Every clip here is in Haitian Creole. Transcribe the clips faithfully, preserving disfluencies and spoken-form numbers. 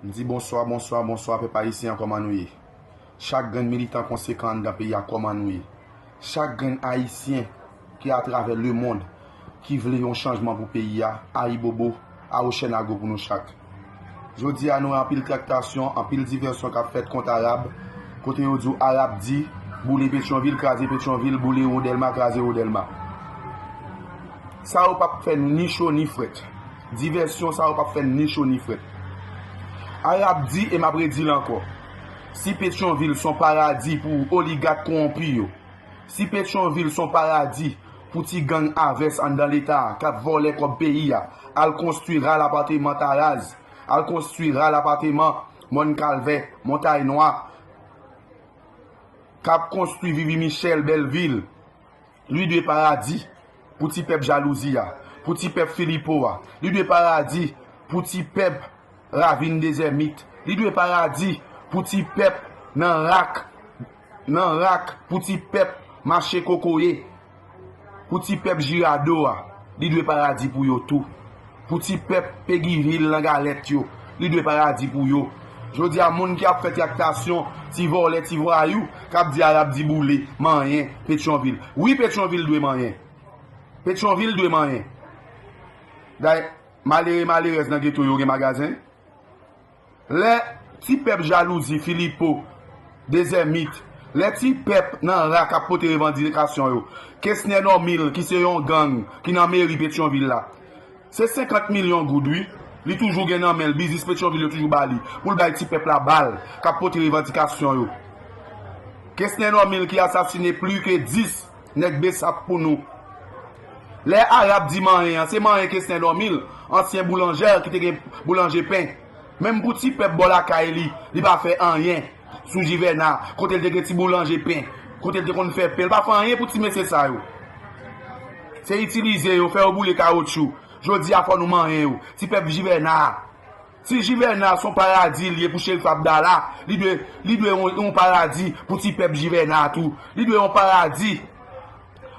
M di bonswa, bonswa, bonswa, pèp ayisyen an, kòman nou ye? Chak grenn militan konsekan anndan peyi a, kòman nou ye? Chak grenn ayisyen ki atravè lemonn, ki vle yon chanjman pou peyi a, ayibobo, awochènago pou nou chak. Jodi a, nou wè anpil traktasyon, anpil divèsyon k ap fèt kont Arab, kote yo di w Arab di, boule Petyonvil, kraze Petyonvil, boule Rodèlma, kraze Rodèlma. Sa yo p ap fè ni cho ni frèt. Divèsyon sa yo p ap fè ni cho ni frèt. Arab di, e m ap redi l ankò, si Petyonvil s on paradi pou oligak kowonpi yo, si Petyonvil s on paradi pou ti gang a vès anndan Leta a k ap vòlè kòb peyi a, al konstwi ral apateman Taraz, al konstwi ral apateman Mòn Kalvè, Montay Nwa, k ap konstwi Vivi Michèl, Bèlvil, li dwe paradi pou ti pèp Jalouzi a, pou ti pèp Filipo a. Li dwe paradi pou ti pèp Ravin Dezèmit. Li dwe paradi pou ti pèp nan rak, nan rak, pou ti pèp mache kokoye, pou ti pèp Jirado a. Li dwe paradi pou yo tou. Pou ti pèp Pegivil nan galèt yo, li dwe paradi pou yo. Jodi a, moun ki ap fè traktasyon, ti vòlè, ti vwayou, k ap di Arab di boule, manyen, Petyonvil. Wi, Petyonvil dwe manyen. Petyonvil dwe manyen. Dayè, malere, malerèz nan geto yo gen magazen. Lè ti pèp Jalouzi, Filipo, Dezèmit, lè ti pèp nan rak ap pote revandikasyon yo, Kesnè Nòmil, ki se yon gang, ki nan meri Petyonvil la, se senkant milyon goud, wi. Li toujou gen nan men l, biznis Petyonvil yo toujou ba li, pou l bay ti pèp la bal, k ap pote revandikasyon yo. Kesnè Nòmil ki asasine plis ke dis nèg Besap pou nou. Lè Arab di manyen an, se manyen Kesnè Nòmil, ansyen boulanjè ki te gen boulanje pen. Menm pou ti pèp bò lakay li, li pa fè anyen. Sou Jivèna, kote l te gen ti boulanje pen, kote l te konn fè pen, l pa fè anyen pou ti mesye sa yo. Se itilize yo, fè yo boule kawotchou. Jodi a, fò nou manyen yo. Ti pèp Jivèna a. Si Jivèna s on paradi li ye pou Cherif Abdallah, li dwe, li dwe yon, yon paradi pou ti pèp Jivèna a tou. Li dwe yon paradi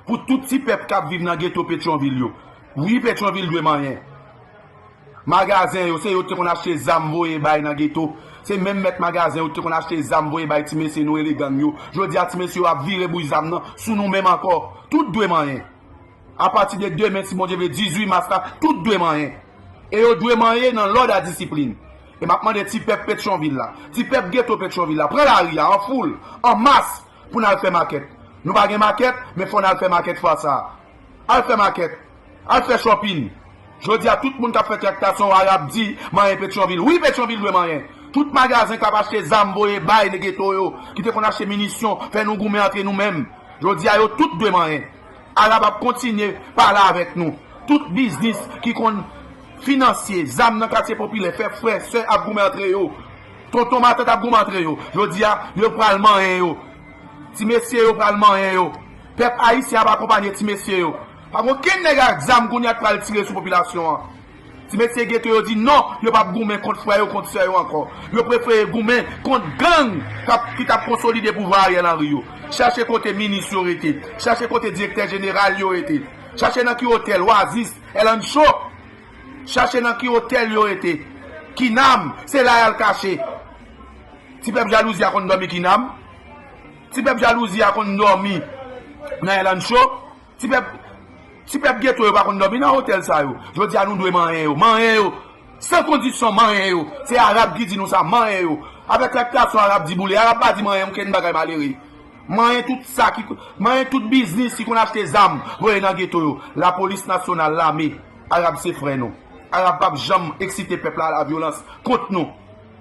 pou tout ti pèp k ap viv nan geto Petyonvil yo. Wi, Petyonvil dwe manyen. Magazen yo, se yo ki te konn achte zam voye bay nan geto. Se menm mèt magazen yo ki te konn achte zam voye bay ti mesye nou rele gang yo. Jodi a, ti mesye yo ap vire bouch zam nan sou nou menm ankò. Tout dwe manyen. Apati de demen, si Bondye vle, dizuit mas la, tout dwe manyen. E yo dwe manyen nan lòd a disiplin. E m ap mande ti pèp Petyonvil la, ti pèp geto Petyonvil la, pran lari a an foul, an mas, pou n al fè makèt. Nou pa gen makèt, men fò n al fè makèt fwa sa a. Al fè makèt. Al fè chòpin. Jodi a, tout moun k ap fè traktasyon, Arab di, manyen Petyonvil. Wi, Petyonvil dwe manyen. Tout magazen k ap achte zam voye bay nan geto yo, ki te konn achte minisyon, fè nou goumen antre nou menm. Jodi a, yo tout dwe manyen. Arab ap kontinye pale avèk nou. Tout biznis ki konn finansye zam nan katye popilè, fè frè, sè ap goumen antre yo. Tonton, matant ap goumen antre yo. Jodi a, yo pral manyen yo. Ti mesye yo pral manyen yo. Pèp ayisyen ap akonpanye ti mesye yo. Pa gen okenn nèg ak zam kounye a k pral tire sou popilasyon an. Ti mesye geto yo di non, yo p ap goumen kont frè yo, kont sè yo ankò. Yo prefere goumen kont gang k ap, ki t ap konsolide pouvwa Ariel Henry yo. Chache kote minis yo rete. Chache kote direktè jeneral yo rete. Chache nan ki otèl, Oasis, L and Show. Chache nan ki otèl yo rete. Kinam, se la y al kache. Ti pèp Jalouzi a konn dòmi Kinam. Ti pèp Jalouzi a konn dòmi nan L and Show. Ti pèp, ti pèp geto yo pa konn dòmi nan otèl sa yo. Jodi a nou dwe manyen yo. Manyen yo. San kondisyon, manyen yo. Se Arab ki di nou sa, manyen yo. Avèk traktasyon Arab di boule. Arab pa di manyen okenn bagay malere. Manyen tout sa ki, manyen tout biznis ki konn achte zam, voye nan geto yo. Lapolis nasyonal, lame, Arab se frè nou. Arab p ap janm eksite pèp la a la vyolans kont nou.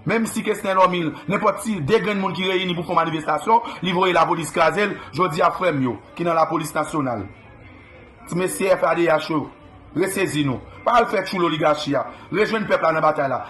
Menm si Kesnè Nòmil, nenpòt ti de grenn moun ki reyini pou fè yon manifestasyon, li voye lapolis kraze l, jodi a frè m yo, ki nan lapolis nasyonal. Ti mesye F A D H yo, resezi nou. Pa al fè tchoul oligachi a. Rejwenn pèp la nan batay la.